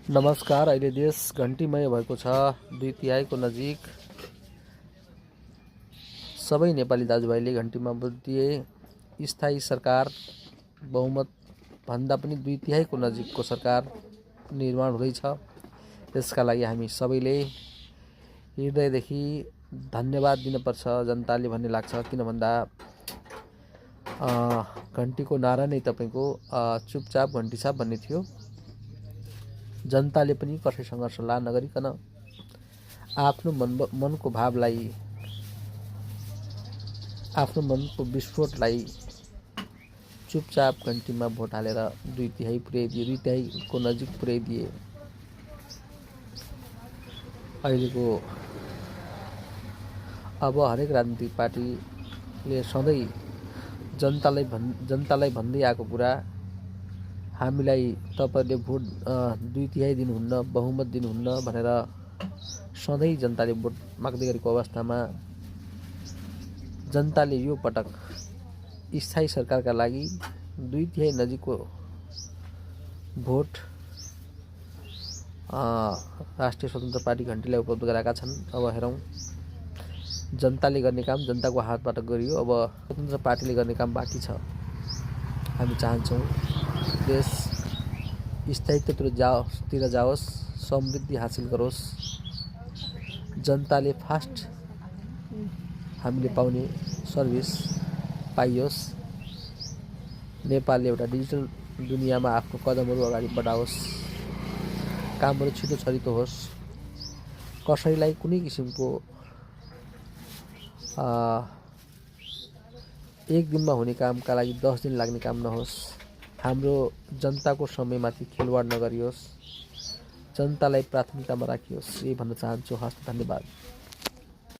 नमस्कार। अहिले देश घन्टीमय भएको छ। 2/3 नजिक सबै नेपाली दाजुभाइले घन्टीमा भोट दिए। स्थायी सरकार बहुमत भन्दा पनि 2/3 नजिकको सरकार निर्माण हुँदैछ। त्यसका लागि हामी सबैले हृदयदेखि धन्यवाद दिनुपर्छ जनताले भन्ने लाग्छ। किन भन्दा घन्टीको नारा नै तपाईँको चुपचाप घन्टी छाप भन्ने थियो। जनताले पनि कसैसँग सल्लाह नगरिकन आफ्नो मनको भावलाई, आफ्नो मनको विस्फोटलाई चुपचाप घन्टीमा भोट हालेर 2/3 पुर्याइदिए, 2/3 को नजिक पुर्याइदिए। अहिलेको अब हरेक राजनीतिक पार्टीले सधैँ जनतालाई भन्दै आएको कुरा, हामीलाई तपाईले भोट 2/3 दिनुहुन्न, बहुमत दिनुहुन्न भनेर सधैँ जनताले भोट माग्दै गरेको अवस्थामा जनताले यो पटक स्थायी सरकारका लागि 2/3 नजिकको भोट राष्ट्रिय स्वतन्त्र पार्टी घन्टीलाई उपलब्ध गराएका छन्। अब हेरौँ जनताले गर्ने काम जनताको हातबाट गरियो। अब स्वतन्त्र पार्टीले गर्ने काम बाँकी छ। हामी चाहन्छौँ देश स्थायित्वतिर जाओस्, समृद्धि हासिल गरोस्, जनताले फास्ट हामीले पाउने सर्भिस पाइयोस्, नेपालले एउटा डिजिटल दुनियाँमा आफ्नो कदमहरू अगाडि बढाओस्, कामहरू छिटो छरितो होस्, कसैलाई कुनै किसिमको एक दिनमा हुने कामका लागि 10 दिन लाग्ने काम नहोस्। हाम्रो जनताको समयमाथि खेलवाड नगरियोस्, जनतालाई प्राथमिकतामा राखियोस्। यही भन्न चाहन्छु। हस्, धन्यवाद।